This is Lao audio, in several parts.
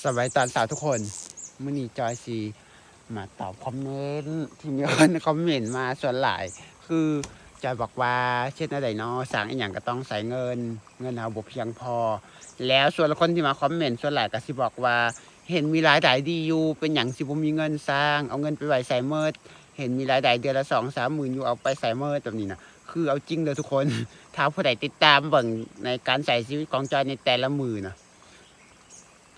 ສະບາຍຕອນເຊົ້າທຸກຄົນ. ມື້ນີ້ຈອຍຊິມາຕອບຄອມເມັນທີ່ມີຄົນຄອມເມັນມາສ່ວນຫຼາຍ ຄືຈອຍບອກວ່າເຮັດແນວໃດເນາະ ສ້າງອີ່ຫຍັງກໍຕ້ອງໃຊ້ເງິນ ເງິນເຮົາບໍ່ພຽງພໍ. ແລ້ວສ່ວນຄົນທີ່ມາຄອມເມັນສ່ວນຫຼາຍກໍຊິບອກວ່າ ເຫັນມີລາຍໄດ້ດີຢູ່ ເປັນຫຍັງຊິບໍ່ມີເງິນສ້າງ ເອົາເງິນໄປໄວ້ໃສໝົດ ເຫັນມີລາຍໄດ້ເດືອນລະສອງສາມໝື່ນຢູ່ ເອົາໄປໃສໝົດ ແບບນີ້ນະ. ຄືເອົາຈິງເດີທຸກຄົນ ຖ້າຜູ້ໃດຕິດຕາມເບິ່ງໃນການໃຊ້ຊີວິດຂອງຈອຍໃນແຕ່ລະມື້ນະ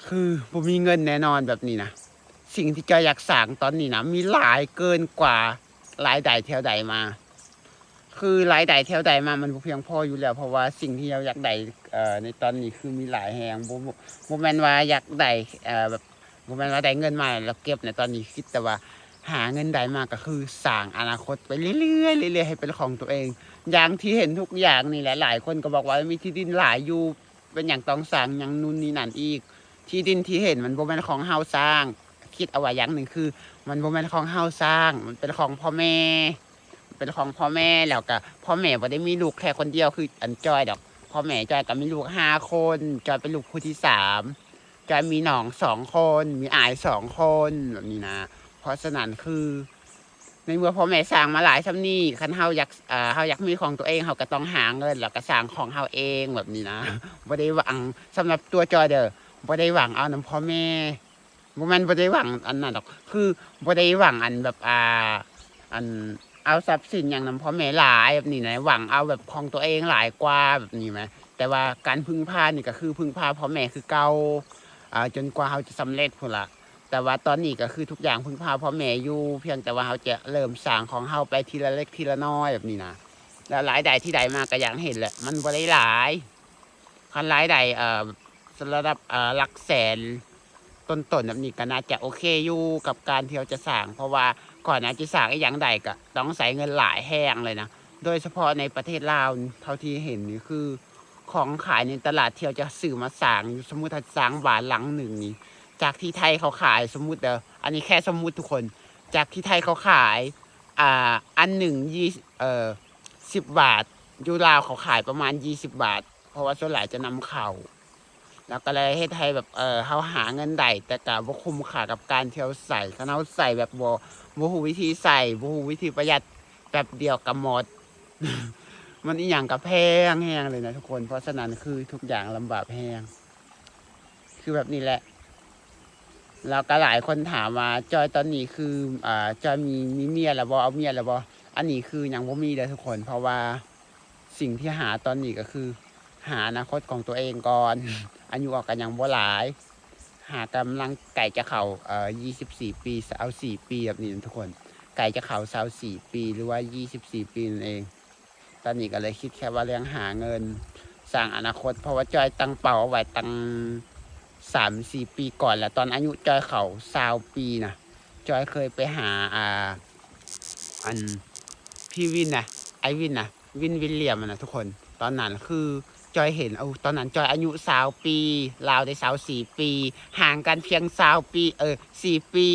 ຄືບໍ່ມີເງິນແນ່ນອນແບບນີ້ນະ. ສິ່ງທີ່ຈອຍຢາກສ້າງຕອນນີ້ນະ ມີຫຼາຍເກີນກວ່າລາຍໄດ້ແຖວໃດມາ. ຄືລາຍໄດ້ແຖວໃດມາມັນບໍ່ພຽງພໍຢູ່ແລ້ວ ເພາະວ່າສິ່ງທີ່ເຮົາຢາກໄດ້ ເອີ ໃນຕອນນີ້ຄືມີຫຼາຍແຮງ. ບໍ່ ບໍ່ ບໍ່ແມ່ນວ່າຢາກໄດ້ ເອີ ແບບ ບໍ່ແມ່ນວ່າໄດ້ເງິນມາແລ້ວເກັບໃນຕອນນີ້ ຄິດແຕ່ວ່າຫາເງິນໄດ້ມາກໍຄືສ້າງອະນາຄົດໄປເລື້ອຍໆ ເລື້ອຍໆ ໃຫ້ເປັນຂອງຕົວເອງ. ຢ່າງທີ່ເຫັນທຸກຢ່າງນີ້ແຫຼະ ຫຼາຍຄົນກໍບອກວ່າມີທີ່ດິນຫຼາຍຢູ່ ເປັນຫຍັງຕ້ອງສ້າງຫຍັງນູ້ນນີ້ນັ້ນອີກ. ທີ່ດິນທີ່ເຫັນມັນບໍ່ແມ່ນຂອງເຮົາສ້າງ. ຄິດເອົາໄວ້ຢ່າງໜຶ່ງຄື ມັນບໍ່ແມ່ນຂອງເຮົາສ້າງ ມັນເປັນຂອງພໍ່ແມ່ ເປັນຂອງພໍ່ແມ່. ແລ້ວກະພໍ່ແມ່ບໍ່ໄດ້ມີລູກແຄ່ຄົນດຽວຄືອັນຈອຍດອກ. ພໍ່ແມ່ຈອຍກໍມີລູກຫ້າຄົນ ຈອຍເປັນລູກຜູ້ທີສາມ ຈອຍມີນ້ອງສອງຄົນ ມີອ້າຍສອງຄົນ ແບບນີ້ນະ. ເພາະສະນັ້ນຄື ໃນເມື່ອພໍ່ແມ່ສ້າງມາຫຼາຍສ່ຳນີ້ ຄັນເຮົາຢາກ ເອີ ເຮົາຢາກມີຂອງຕົວເອງ ເຮົາກໍຕ້ອງຫາເງິນ ແລ້ວກໍສ້າງຂອງເຮົາເອງ ແບບນີ້ນະ. ບໍ່ໄດ້ຫວັງ ສຳລັບຕົວຈອຍເດີ ບໍ່ໄດ້ຫວັງເອົານຳພໍ່ແມ່ ບໍ່ແມ່ນບໍ່ໄດ້ຫວັງອັນນັ້ນດອກ ຄືບໍ່ໄດ້ຫວັງອັນແບບ ອ່າ ອັນເອົາຊັບສິນຫຍັງນຳພໍ່ແມ່ຫຼາຍແບບນີ້ນະ ຫວັງເອົາແບບຂອງຕົວເອງຫຼາຍກວ່າແບບນີ້ແມ. ແຕ່ວ່າການເພິ່ງພານີ້ກໍຄືເພິ່ງພາພໍ່ແມ່ຄືເກົ່າ ເອີ ຈົນກວ່າເຮົາຈະສຳເລັດພຸ້ນລະ. ແຕ່ວ່າຕອນນີ້ກໍຄືທຸກຢ່າງເພິ່ງພາພໍ່ແມ່ຢູ່ ພຽງແຕ່ວ່າເຮົາຈະເລີ່ມສ້າງຂອງເຮົາໄປທີລະເລັກທີລະນ້ອຍແບບນີ້ນະ. ແລ້ວລາຍໄດ້ທີ່ໄດ້ມາກໍຢ່າງເຫັນແຫຼະ ມັນບໍ່ໄດ້ຫຼາຍ. ຄັນລາຍໄດ້ ເອີ ລະດັບ ເອີ ຫຼັກແສນຕົ້ນໆ ແບບນີ້ກໍໜ້າຈະໂອເຄຢູ່ກັບການທີ່ເຮົາຈະສ້າງ ເພາະວ່າກ່ອນໜ້າຈະສ້າງອີ່ຫຍັງໄດ້ກໍຕ້ອງໃຊ້ເງິນຫຼາຍແຮງເລີຍນະ. ໂດຍສະເພາະໃນປະເທດລາວ ເທົ່າທີ່ເຫັນນີ້ຄື ຂອງຂາຍໃນຕະຫຼາດທີ່ເຮົາຈະຊື້ມາສ້າງ ສົມມຸດຖ້າສ້າງບ້ານຫຼັງໜຶ່ງນີ້ ຈາກທີ່ໄທເຂົາຂາຍ ສົມມຸດເດີ ອັນນີ້ແຄ່ສົມມຸດທຸກຄົນ ຈາກທີ່ໄທເຂົາຂາຍ ອ່າ ອັນໜຶ່ງ ເອີ ສິບບາດ ຢູ່ລາວເຂົາຂາຍປະມານຊາວບາດ ເພາະວ່າສ່ວນຫຼາຍຈະນຳເຂົ້າ ແລ້ວກໍເລີຍເຮັດໃຫ້ແບບ ເອີ ເຮົາຫາເງິນໄດ້ ແຕ່ກໍບໍ່ຄຸ້ມຄ່າກັບການທີ່ເຮົາໃຊ້. ຄັນເຮົາໃຊ້ແບບບໍ່ ບໍ່ຮູ້ວິທີໃຊ້ ບໍ່ຮູ້ວິທີປະຢັດ ແປັບດຽວກໍໝົດ ມັນອີ່ຫຍັງກໍແພງແຮງເລີຍນະທຸກຄົນ. ເພາະສະນັ້ນຄືທຸກຢ່າງລຳບາກແຮງ ຄືແບບນີ້ແຫຼະ. ແລ້ວກໍຫຼາຍຄົນຖາມວ່າ ຈອຍຕອນນີ້ຄື ອ່າ ຈອຍມີ ມີເມຍແລ້ວບໍ່ ເອົາເມຍແລ້ວບໍ່? ອັນນີ້ຄືຍັງບໍ່ມີເດີທຸກຄົນ ເພາະວ່າ ສິ່ງທີ່ຫາຕອນນີ້ກໍຄືຫາອະນາຄົດຂອງຕົວເອງກ່ອນ ອາຍຸກໍຍັງບໍ່ຫຼາຍ ຫາກຳລັງໃກ້ຈະເຂົ້າ ເອີ ຊາວສີ່ປີ ຊາວສີ່ປີແບບນີ້ນະທຸກຄົນ ໃກ້ຈະເຂົ້າຊາວສີ່ປີ ຫຼືວ່າຊາວສີ່ປີນັ້ນເອງ. ຕອນນີ້ກໍເລີຍຄິດແຄ່ວ່າເລື່ອງຫາເງິນ ສ້າງອະນາຄົດ ເພາະວ່າຈອຍຕັ້ງເປົ້າເອົາໄວ້ຕັ້ງສາມສີ່ປີກ່ອນ ແລ້ວຕອນອາຍຸຈອຍເຂົ້າຊາວປີນະ ຈອຍເຄີຍໄປຫາ ອ່າ ອັນ ພີ່ວິນນະ ອ້າຍວິນນະ ວິນ ວິນລຽມຫັ້ນນະທຸກຄົນ. ຕອນນັ້ນຄືຈອຍເຫັນ ເອົາ ຕອນນັ້ນຈອຍອາຍຸຊາວປີ ລາວໄດ້ຊາວສີ່ປີ ຫ່າງກັນພຽງຊາວປີ ເອີ ສີ່ປີ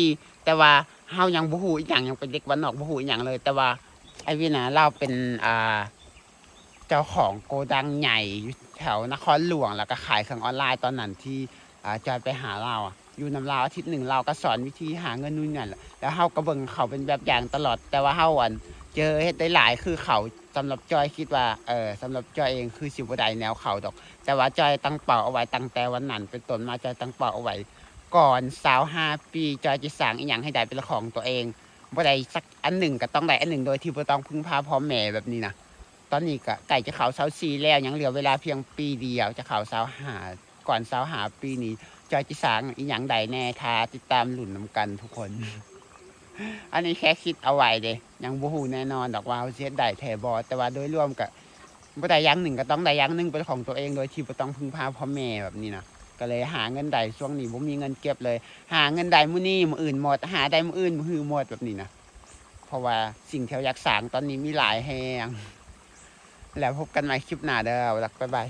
ແຕ່ວ່າເຮົາຍັງບໍ່ຮູ້ອີ່ຫຍັງ ຍັງເປັນເດັກບ້ານນອກ ບໍ່ຮູ້ອີ່ຫຍັງເລີຍ. ແຕ່ວ່າອ້າຍວິນນະ ລາວເປັນ ອ່າ ເຈົ້າຂອງໂກດັງໃຫຍ່ຢູ່ແຖວນະຄອນຫຼວງ ແລ້ວກໍຂາຍເຄື່ອງອອນລາຍ. ຕອນນັ້ນທີ່ ອ່າ ຈອຍໄປຫາລາວ ຢູ່ນຳລາວອາທິດໜຶ່ງ ລາວກໍສອນວິທີຫາເງິນນູ້ນນີ້ນັ້ນແຫຼະ ແລ້ວເຮົາກໍເບິ່ງເຂົາເປັນແບບຢ່າງຕະຫຼອດ ແຕ່ວ່າເຮົາ ອັນ ເຈີເຮັດໄດ້ຫຼາຍຄືເຂົາ. ສຳລັບຈອຍຄິດວ່າ ເອີ ສຳລັບຈອຍເອງຄືຊິບໍ່ໄດ້ແນວເຂົາດອກ ແຕ່ວ່າຈອຍຕັ້ງເປົ້າເອົາໄວ້ ຕັ້ງແຕ່ວັນນັ້ນເປັນຕົ້ນມາ ຈອຍຕັ້ງເປົ້າເອົາໄວ້ ກ່ອນຊາວຫ້າປີ ຈອຍຈະສ້າງອີ່ຫຍັງໃຫ້ໄດ້ເປັນຂອງຕົວເອງ ບໍ່ໄດ້ສັກອັນໜຶ່ງກໍຕ້ອງໄດ້ອັນໜຶ່ງ ໂດຍທີ່ບໍ່ຕ້ອງເພິ່ງພາພໍ່ແມ່ແບບນີ້ນະ. ຕອນນີ້ກໍໃກ້ຈະເຂົ້າຊາວສີ່ແລ້ວ ຍັງເຫຼືອເວລາພຽງປີດຽວຈະເຂົ້າຊາວຫ້າ ກ່ອນຊາວຫ້າປີນີ້ ຈອຍຈະສ້າງອີ່ຫຍັງໄດ້ແດ່ ຖ້າຕິດຕາມລຸ້ນນຳກັນທຸກຄົນ. ອັນນີ້ແຄ່ຄິດເອົາໄວ້ເດ້ ຍັງບໍ່ຮູ້ແນ່ນອນດອກວ່າເຮົາຊິເຮັດໄດ້ແທ້ບໍ່ ແຕ່ວ່າໂດຍລວມກໍ ບໍ່ໄດ້ຢ່າງໜຶ່ງກໍຕ້ອງໄດ້ຢ່າງໜຶ່ງເປັນຂອງຕົວເອງ ໂດຍທີ່ບໍ່ຕ້ອງເພິ່ງພາພໍ່ແມ່ແບບນີ້ນະ. ກໍເລີຍຫາເງິນໄດ້ ຊ່ວງນີ້ບໍ່ມີເງິນເກັບເລີຍ ຫາເງິນໄດ້ມື້ນີ້ ມື້ອື່ນໝົດ ຫາໄດ້ມື້ອື່ນ ມື້ຮືໝົດແບບນີ້ນະ. ເພາະວ່າສິ່ງທີ່ເຮົາຢາກສ້າງຕອນນີ້ມີຫຼາຍແຮງ. ແລ້ວພົບກັນໃໝ່ຄລິບໜ້າເດີ ບາຍບາຍ.